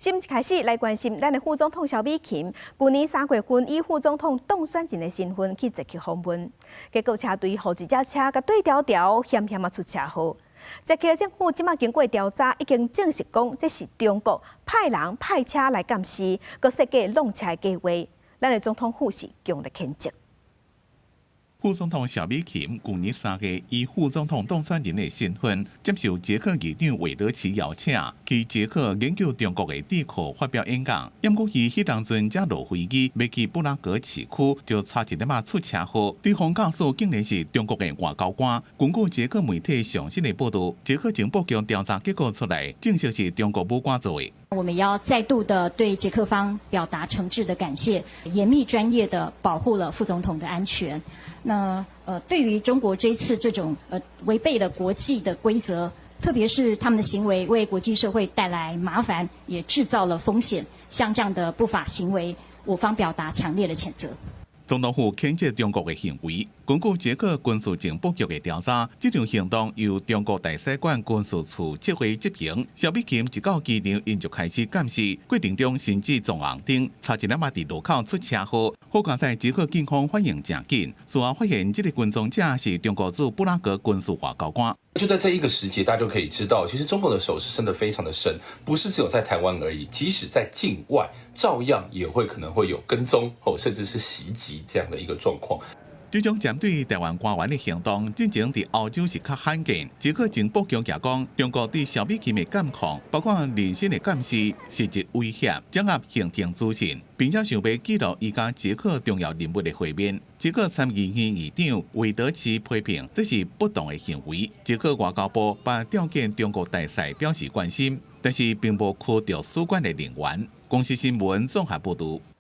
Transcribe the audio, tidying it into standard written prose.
新聞開始來關心咱的副總統蕭美琴，舊年3月份以副總統當選人的身份去捷克訪問，結果車隊予一隻車共對牢牢，險險仔出車禍。捷克政府這馬經過調查，已經證實講這是中國派人派車來監視，閣設計弄車的計劃。咱的總統府是強烈譴責。副總統蕭美琴舊年3月以副總統當選人的身份，接受捷克議長韋德奇邀請，去捷克研究中國的智庫發表演講。毋過伊彼當陣才落飛機，欲去布拉格市區，就差一點仔出車禍。對方駕駛竟然是中國的外交官。根據捷克媒體上新的報道，捷克情報局調查結果出來，證實是中國武官做的。我們要再度的對捷克方表達誠摯的感謝，嚴密專業的保護了副總統的安全。那對於中國這一次這種違背了國際的規則，特別是他們的行為為國際社會帶來麻煩，也製造了風險，像這樣的不法行為，我方表達強烈的譴責。總統府譴責中國的行為。根據捷克軍事情報局的調查，這場行動由中國大使館軍事處指揮執行。蕭美琴一到機場，𪜶就開始監視，過程中甚至撞紅燈，差一點仔佇路口出車禍。好佳哉捷克警方反應誠緊，事後發現這个跟蹤者是中國駐布拉格軍事外交官。就在這一個時節，大家就可以知道，其實中國的手是伸得非常的深，不是只有在台灣而已，即使在境外，照樣也會可能會有跟蹤哦，甚至是襲擊這樣的一個狀況。這種針對台灣官員的行動，進前佇歐洲是較罕見。捷克情報局也講，中國對蕭美琴的監控，包括人身的監視、實質威脅、掌握行程資訊，並且想欲記錄伊佮捷克重要人物的會面。捷克參議院議長韋德奇批評這是不當的行為。捷克外交部嘛調見中國大使表示關心，但是並無驅逐使館的人員。公視新聞綜合報導。